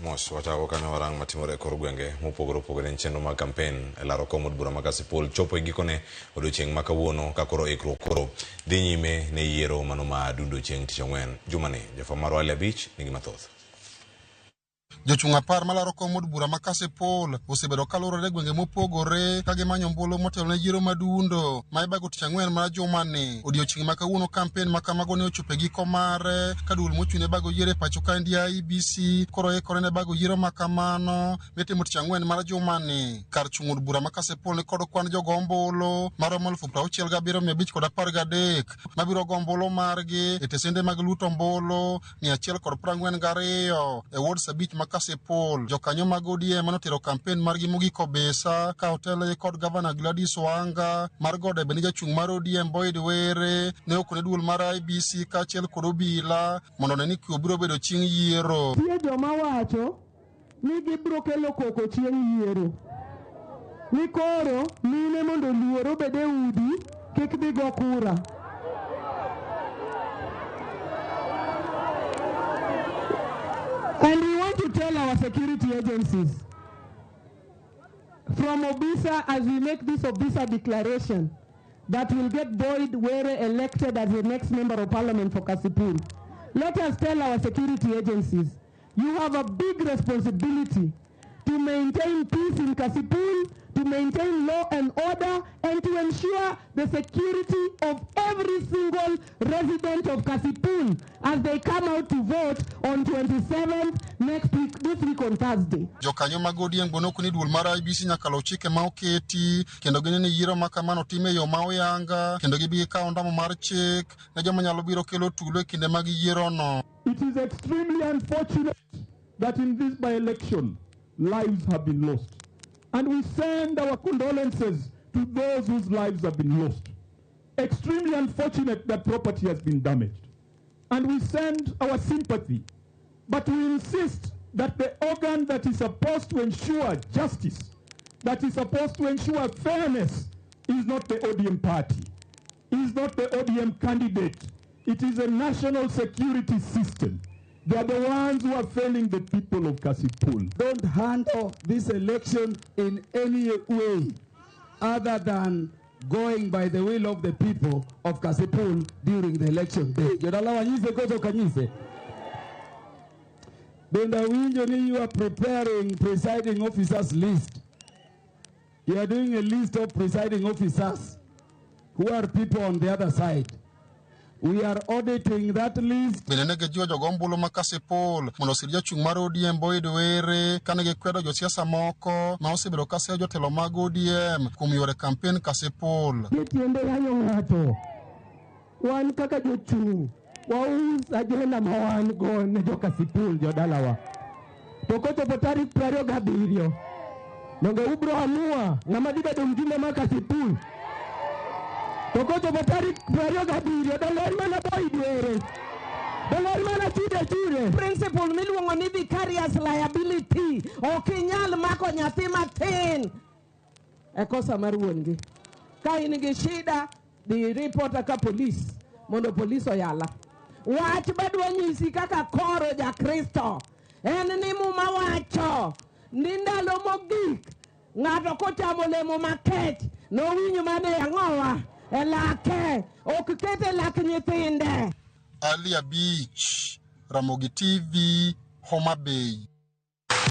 Mos wachako kanyo warang matimore e kor gwenge mopogore opogore en chenro mag kampen e laro kom od bura ma Kasipul chopo e gikone odiochieng' ma kawuono ka koro ikruok koro dhi nyime ne yiero mano ma dundo chieng' tich ang'wen jumani. Jafwambo marwa Ali Abich nigi mathoth. Jochung' apar malaro kom od bura ma Kasipul osebedo kalurore e gwenge mopogore ka gimanyo ombulu motelo ne yiero madundo ma ibago tich ang'wen mar jumani. Odiochieng' ma kawuono kampen ma kamago ne ochopo e giko mare ka duol mochung' ne bago yiero e pacho kaendi IEBC koro ikore ne bago yiero ma kamano mitimo tich ang'wen mar jumani. Kar chung' od bura ma Kasipul ni kod kwan jogo ombulu maromo 67,513 mabiro go ombulu margi e tesende mag luto ombulu 142 e wards 5 ma Kasipul. Jokanyo mag ODM manotero kampen margi mogik Obisa ka otelnegi kod gavana Gladys Wanga mar Gode bende jachung' mar ODM Boyd Were ne okone duol mar IEBC kaachiel kod obila mondo one ni kwe biro bedo chieng' yiero. Nitie joma wacho ni gibiro kelo koko chieng' yiero. Ni koro mine mondo oluor obed e udi kik dhi go kura. And we want to tell our security agencies from Obisa, as we make this Obisa declaration, that will get Boyd Were elected as the next member of parliament for Kasipul. Let us tell our security agencies, you have a big responsibility to maintain peace in Kasipul, to maintain law and order, and to ensure the security of every single resident of Kasipul as they come out to vote on 27th next week, this week on Thursday. Jokanyo mag ODM go nokoni duol mar IEBC nyaka luw chike ma oketi kendo gineno ni yiero ma kamano otim e yo ma oyanga kendo gibi gikaw ondamo mar chik ne joma nyalo biro kelo tulo e kinde mag yierono. It is extremely unfortunate that in this by-election, lives have been lost. And we send our condolences to those whose lives have been lost. Extremely unfortunate that property has been damaged. And we send our sympathy. But we insist that the organ that is supposed to ensure justice, that is supposed to ensure fairness, is not the ODM party, is not the ODM candidate. It is a national security system. They are the ones who are failing the people of Kasipul. Don't handle this election in any way other than going by the will of the people of Kasipul during the election day. Jodala wanyise koso kanyise. Bende awinjo ni you are preparing presiding officers list. You are doing a list of presiding officers who are people on the other side. We are auditing that list. Bende ne gijiwo jogo ombulu ma Kasipul mondo osir jachung' mar ODM Boyd Were kane gikwedo josiasa moko ma osebedo ka seyo jotelo mag ODM kuom yore kampen Kasipul. Tiende yanyo ng'ato. Wan kaka jochung' waus agenda ma wan go ne jo Kasipul jodalawa. To kochopo tarik 27 donge ubro amua ng'ama dhi bedo mjumbe mar Kasipul. To kochopo tarik 27 donge en mana Boyd Were. Donge en mana chude chude. Principle miluongo ni vicarious liability ok inyal mako nyathi matin e kosa mar wuon-gi. Ka in gi shida, dhi report ka polis mondo polis oyala. Wach madwa nyisi kaka koro ja-Kristo en ni Muma wacho ni ndalo mogik ng'ato kochamo olemo makech nowinj mana e ang'owa e lake, ok ket e lak nyithinde. Ali Abich, Ramogi TV, Homa Bay.